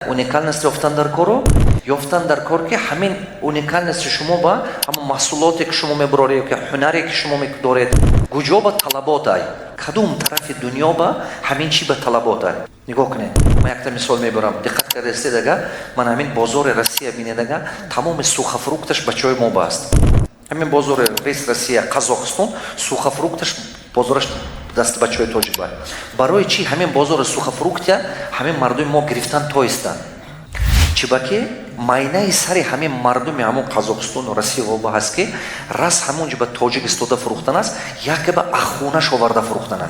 Уникальность ёфтан дар кору ёфтан дар кор, ки ҳамин уникальности шумо ба ҳамон маҳсулоте, ки шумо мебароред, ё ҳунаре, ки шумо доред, куҷо ба талабот ай, кадом тарафи дунё ба ҳамин чӣ ба талабот ай. Нигоҳ кунед, ман якта мисол мебарам. Диққат кардастед, ага ман ҳамин бозори Россия бинед, ага тамоми сухофрукташ бачаҳои мо ба аст. Ҳамин бозори весь Россия, Қазоқистон, сухофрукташ, бозораш дасти бачаҳои тоҷик ба. Барои чӣ ҳамин бозори сухофруктя ҳамин мардуми мо гирифтан тоистанд? Чибаки майнаи сари ҳамин мардуми ҳамон Қазоқистону Россия ба ҳаст, ки рас ҳамон ҷо ба тоҷик истода фурӯхтан аст, яке ба ахунаш оварда фурӯхтанад.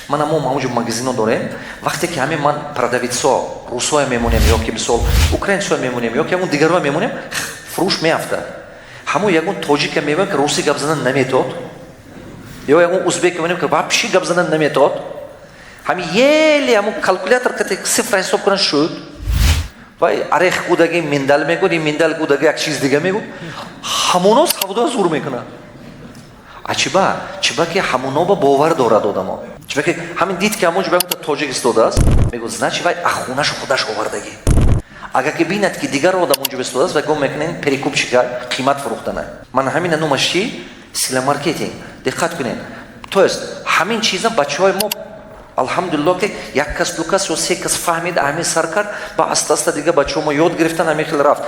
Ман мо ҳамонҷо магазино дорем. Вақте ки ҳамин ман продавецо русоя мемонем ё ки, мисол, украинсоя мемонем ё ки ягон дигароя мемонем, фурӯш меафтад. Ҳамон ягон тоҷика мебинем, ки русӣ гап задан наметод, ё ягон узбек мебинем, ки вообще гап задан наметод, ҳамин еле ҳамон калькулятор кати цифра ҳисоб кунан шуд. Вай орех гудаги миндаль мегӯд, ин миндаль гудаги як чиз дига мегӯд. Ҳамоно савдо зур мекунад. А чиба? Чиба ки ҳамоно ба бовар дорад одамо. Чиба ки ҳамин дид, ки ҳамон ҷо ба тоҷик истодааст, мегӯд, значит, вай ахунаш худаш овардагӣ. Агар ки бинад, ки дигар одам онҷо истодааст, вай гум мекунад, перекупщика қимат фурӯхтана. Ман ҳамина номаш чи? Сила маркетинг. Диққат кунед, то есть ҳамин чиза бачаҳои мо, алҳамдулилло, ки як кас, ду кас ё се кас фаҳмид, ҳамин сар кард, ба аста аста дига бачаҳо мо ёд гирифтан, ҳамин хел рафт.